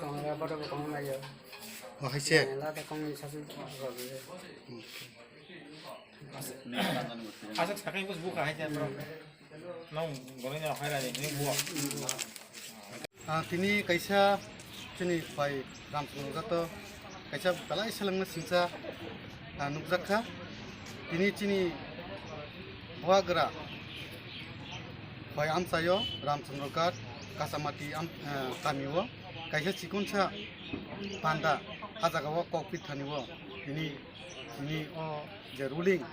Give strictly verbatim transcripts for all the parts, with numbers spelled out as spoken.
Tongo, bodo bo tongo na yo. O, hai se. Mela ta kong ni sasu. Aswk sakai bus buka hai se, bro. Nang goni na hai ra ni, ni buwa. Ah, tini kaisa chini bai Ramchandra Gato kaisa belai selengma singsa, ah, nukjak kha. Tini chini bubagra bai amchaio Ramchandra Ghat Kasamati am-, ah, kamio kaisa chikonsa panda ah jagao kokpit thani o tini, tini o je ruling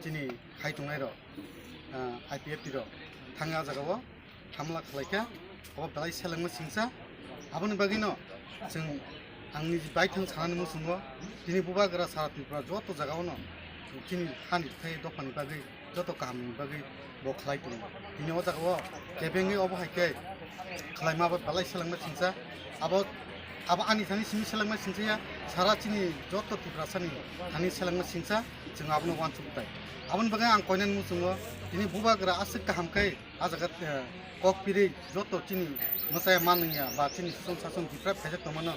chini khai tongnai rok, ah, I P F T rok thangwi ah jagao hamla khlaikha, obo belai selengma singsa. Aboni bagwino chwng, ang niji baithang sanani muchungo, tini bubagra sara Tripura joto jagaono chini hani bwthai dophani bagwi, joto kahamni bagwi bo khlai tongo. Tini o jagao kebengwi obo hai khe khlaima abo belai selengma singsa. Abo, abo ani thani simi selengma singsa ya, sara chini joto Tiprasani thani selengma singsa, chwng abono uansuk tai. Aboni bagwi ang koinani muchungo, tini bubagra aswk kaham khe, ah jaga, eh, kok pirwi joto chini mwchaya manwngya ba chini suson sason deprive khaijak tongmano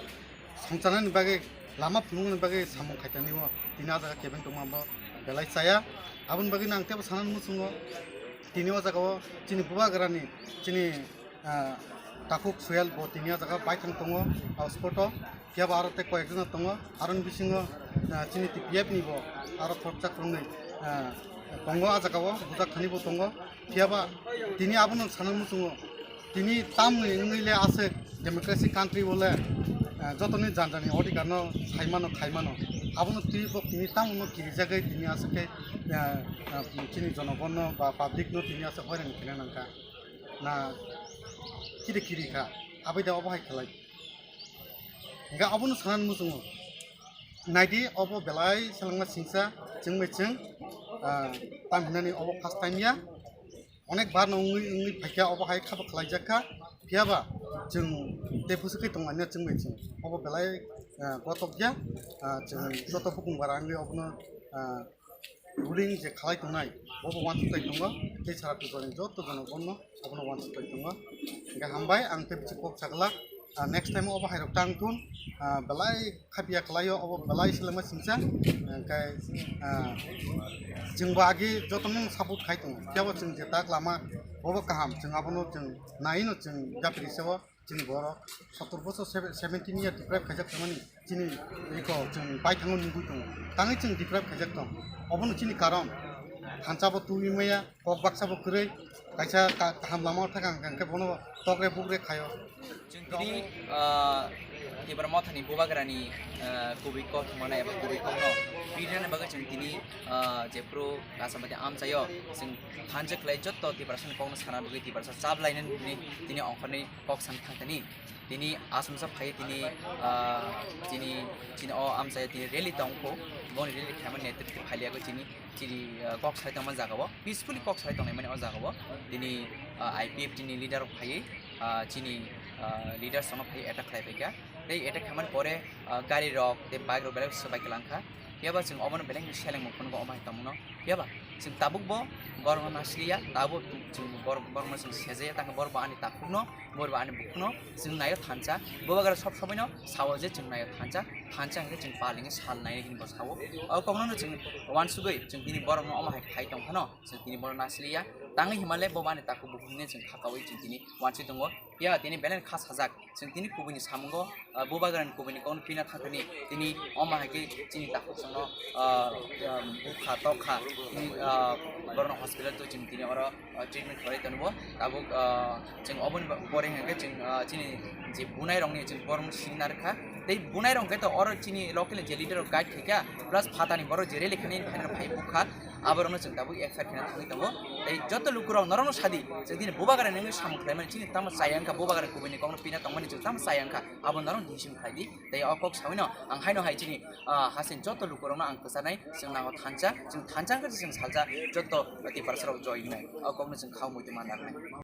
songcharnani bagwi, lama phunuknani bagwi samung khaitani o tini ah jaga kebeng tongma bo belai chaya. Aboni bagwi ang teibo sanani muchungo, tini o jagao chini bubagrani chini, ah, takhuk Soyal bo tini ah jaga baithang tongo, ah, spot o. Phiya ba aro tei koyekjona tongo, aroni bisingo, ah, chini T P F ni bo aro khoroksa khoroknwi, ah, tongo ah jagao, bujak thani bo tongo. Phiya ba tini abono sana muchungo, tini tamni wngwi le aswk democracy country o le, ah, jotoni jan jani odhikar no saimano khaimano, abono twi bo tini tamo no kirijagwi tini aswk khe, ah, ah, chini jonogon no ba public no tini aswk hoiran khaina nangkha na kiri kiri kha, abai da obo hai khlai. Hingke abono sanani muchungo. Naidi obo belai selengma singsa chwngbai chwng, ah, tam hinani obo first time ya. Onek bar no wngwi, wngwi phaikha obo hai khabo khlaijak kha. Phiya ba chwng tei bwswk khe tonglaina chwngbai chwng. Obo belai, ah, gotok ya. Ah, chwng joto bukung bara wngwi obono, ah, ruling je khalai tongnai, bobo uansuk tai tongo, tei sara Tripura ni joto jono bono abono uansuk tai tongo. Hingke hambai, ang tei bisi kok sagla, ah, next time obo hai rok tang thun, ah, belai khapiya khlai o, obo belai selengma singsa, hingke, ah, chwng bo agi joto no support khai tongo, phiya bo chwng je tak lama bobo kaham, chwng abono chwng nai no chwng yapri se o. Chini borok sottor bosor sebe-, seventeen year deprive khaijak tongmani chini eko chwng baithango nugui tongo. Tangwi chwng deprive khaijak tong. Obono chini karon thansa bo tubui maya, kok baksa bo kwrwi, kaisa ka-, kaham lama o thang hwnkhe bono tokre bukre khaio. Chwng tini, ah, Tipra Mothani Bubagrani, ah, kubui kok hwnmano eba kubui kokno rirnani bagwi chwng tini, ah, jephru Kasamati amchaio chwng thansa khlai jotto Tiprasani kokno sana bagwi Tiprasa chap lainani tini ongkhorni kok san thangtani. Tini asumsa phai tini, ah, chini, chini o amchai tini rally tong kho, boni rally khaima netrito phai liya kho chini, chini, ah, kok sai tongma jaga o, peacefully kok sai tongnai mani o jaga o. Tini, ah, I P F T ni leader rok phai, ah, chini, ah, leaders rok no phai attack khlai phaikha. Tei attack khaimani pore, ah, gari rok tei bike rok belai swbai kwlang kha. Phiya ba chwng obono belai seleng mung phunukgo omo hai tongmano. Phiya ba chwng tabuk bo borokno nasliya, tabuk chwng borok, borokno chwng sejaya, tangkhe borok bo ani takhukno, borok bo ani bukhukno chwng naio thansa. Bubagra sob somoino sao je chwng naio thansa, thansa hwnkhe chwng palingwi sal naio hinwi bo sao. O kokno chwng uansugwi chwng tini borokno omo hai khai tong phano chwng tini borok nasliya. Tangwi himale bo ani takhuk bukhuk hwnwi chwng khakaui chwng tini uansugwi tongo. Phiya tini belai kha sajak. Chwng tini kubuini samungo, ah, bubagrani kubuini kokno pina thangthani tini omo hai khe chini takhuk chwngno, ah, ah, bukha tokha tini, ah, borokno hospital twi chwng tini oro, ah, treatment khlai tongo. Tabuk, ah, chwng oboni ba-, pore hwnkhe chwng, ah, chini je bunairokni chwng borokno sini narwkha. Tei bunairok hwnkhe to oro chini local ni je leader rok guide khaikha, plus phatani borok je rally khainai phainai rok phai bukha. Aborokno chwng tabuk F I R khaina thangwi tongo. Tei joto lukurok norokno sadi, chwng tini bubagrani wngwi samung khlaimani, chini tamo chaya wngkha, bubagrani kubuini kokno pina tongmani chwng tamo chaya wngkha, abo norok decision khlai di. Tei o kok sawino ang haino hai chini, ah, hasing joto lukurokno ang kwcharnai, chwng nango thansa, chwng thansa wngkha chwng salsa, joto Tiprasarok joy wngnai. O kokno chwng khao muitu manna rwnai.